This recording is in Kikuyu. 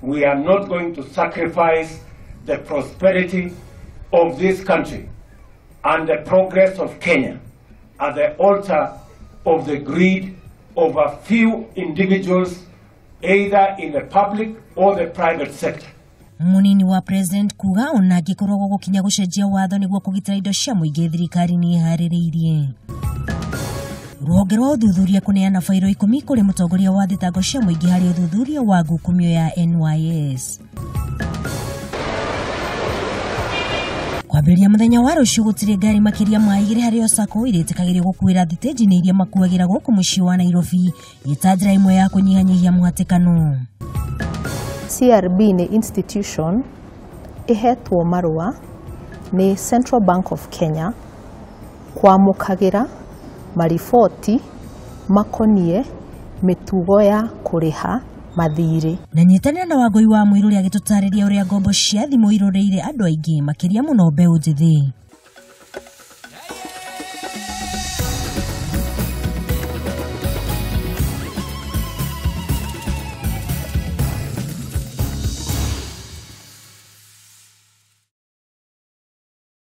We are not going to sacrifice the prosperity of this country and the progress of Kenya at the altar of the greed of a few individuals, either in the public or the private sector. Munini wa president kuga ona angĩkorwo gũgũkinya gũcenjia watho nĩguo kũgitĩra indo cia mũingĩ, thirikari nĩ ĩharĩrĩirie. Rũhonge rwa ũthuthuria kũneana bairo 10 kũrĩ mũtongoria wa thitango cia mũingĩ harĩ ũthuthuria wa ngukumio ya NYS. Kwambĩrĩria mũthenya wa rũciũ gũtirĩ ngari makĩria ma 2 harĩ o sacco irĩtĩkagĩrio gũkuĩra thitĩnji-inĩ iria makuagĩra gũkũ mũciĩ wa Nairobi ĩta njĩra ĩmwe ya kũnyihanyihia mũhatĩkano. CRB nĩ institution ĩhetwo marũa nĩ Central Bank of Kenya kwamũkagĩra mariboti makonie mĩtugo ya kũrĩha mathirĩ. Na nyitanĩra na Wangũi wa Mũirũrĩ agĩtũtarĩria ũrĩa ngombo cia thimũ irũrĩire andũ aingĩ makĩria mũno mbeũ njĩthĩ.